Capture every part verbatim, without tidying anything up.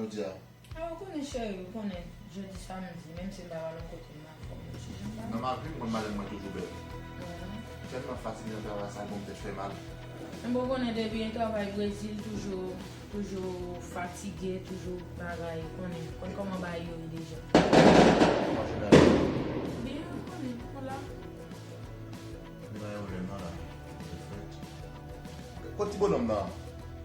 Jodi a. A, ou konnen, cheri, ou konnen, jodi samdi, menm si m pa pral yon kote, m ap fè yon ti jan pa. Nan m ap viv, mwen, madanm mwen toujou bèl. Tèlman fatige nan travay sa, bon, m tèt fè mal. Men bon, ou konnen, depi yon travay Brezil, toujou, toujou fatige, toujou bagay, ou konnen, konn kòman bagay yo ye deja. Kòman jounen an ye? Byen, ou konnen, ou la. Li pa gen pwoblèm non la. Kot ti bonòm nan?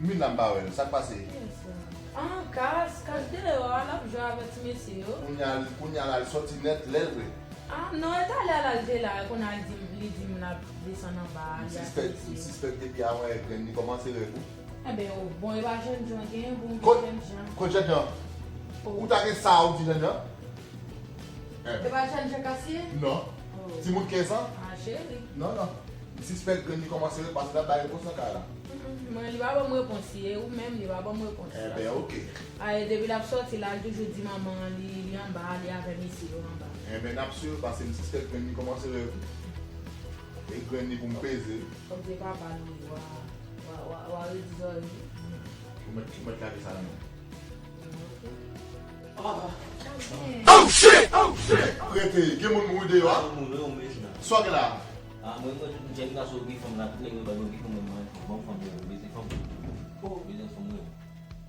M vin la m pa wè l. Sa k pase? Kiyès la? An, Kas, Kas deyò a, l ap jwe avèk ti mesye yo. Kounye a, kounye a la, l sòti nèt lè l vre. A, non, e talè a la l te la, kounye a l di m, li di m l ap desann anba a, M li ap sispèk, m mesye. Sispèk depi avan yè grenn li kòmanse rèd wi. Enben, o, bon, e pa jènjan gen, bon, Kot, jènjan. Kot jènjan? O. Ou ta gen sa ou di jènjan? E pa jènjan Kas ye? Non. Oh. Timoun kenz an? A, cheri. Non, non. M sispèk grenn li kòmanse rèd paske l ap bay repons nan kay la. Mm, mm. Mwen, li pa ban m repons, e ou menm, li pa ban m repons. Enben, oke. A, e depi l ap sòti la, l toujou di manman an, li, li anba, li avè mesye yo anba. Enben, n ap swiv paske m sispèk grenn li kòmanse rèd. E grenn li pou m peze. Fòk se papa l wi, wa, wa, wa, wa redi zòrèy li. Ou mèt, ou mèt lage sa nan men. Oh shit! Oh shit! Rete, gen moun mouri deyò a? Sa w gen la? Ah, mwen, mwen, tout jan gason gen fanm la, tout nèg yo ba yo gen fanm, mwen, mwen, bon fanm, yo, beze fanm. Oh. Beze fanm, mwen.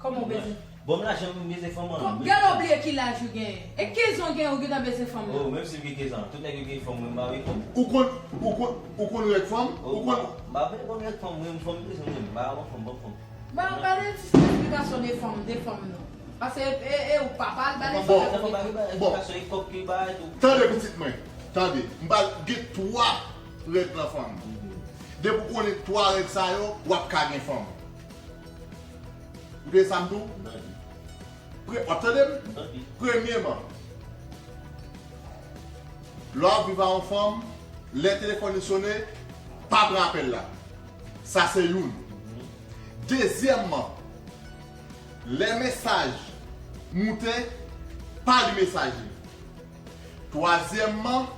Kòman w beze? Bon, m la, jan mwen beze fanm, mwen. Gade w bliye ki laj ou gen. E kenz an w gen, ou gentan beze fanm nan. Oh, menm si m gen kenz an, tout nèg yo gen fanm, mwen, m pa gen fanm. Ou konn, ou konn, ou konn rèd fanm? Ou konn? M pa vle konn rèd fanm, mwen, fanm, beze, mwen, m pa gen fanm, bon fanm. Ba, ba de ti esplikasyon de fanm, de fanm nan. Paske e, e, e ou papa l, ba de esplikasyon de fanm. Bon, bon. Tande pitit mwen, tande. M pral gen twa règ nan fanm. Depi w konnen twa règ sa yo, w ap ka gen fanm. Ou tande sa m di w? Pre-, w ap tande m? Premyeman, lè w ap viv a yon fanm, lè telefòn li sone, pa pran apèl la. Sa se youn. Dezyèmman, lè mesaj moute, pa li mesaj li. Twazyèmman,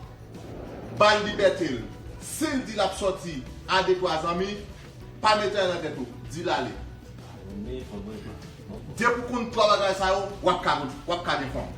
ba l libète l. Si l di l ap sòti a de twa zanmi, pa mete anyen nan tèt ou, di l ale. Depi w konn twa bagay sa yo, w ap ka, w ap ka gen fanm.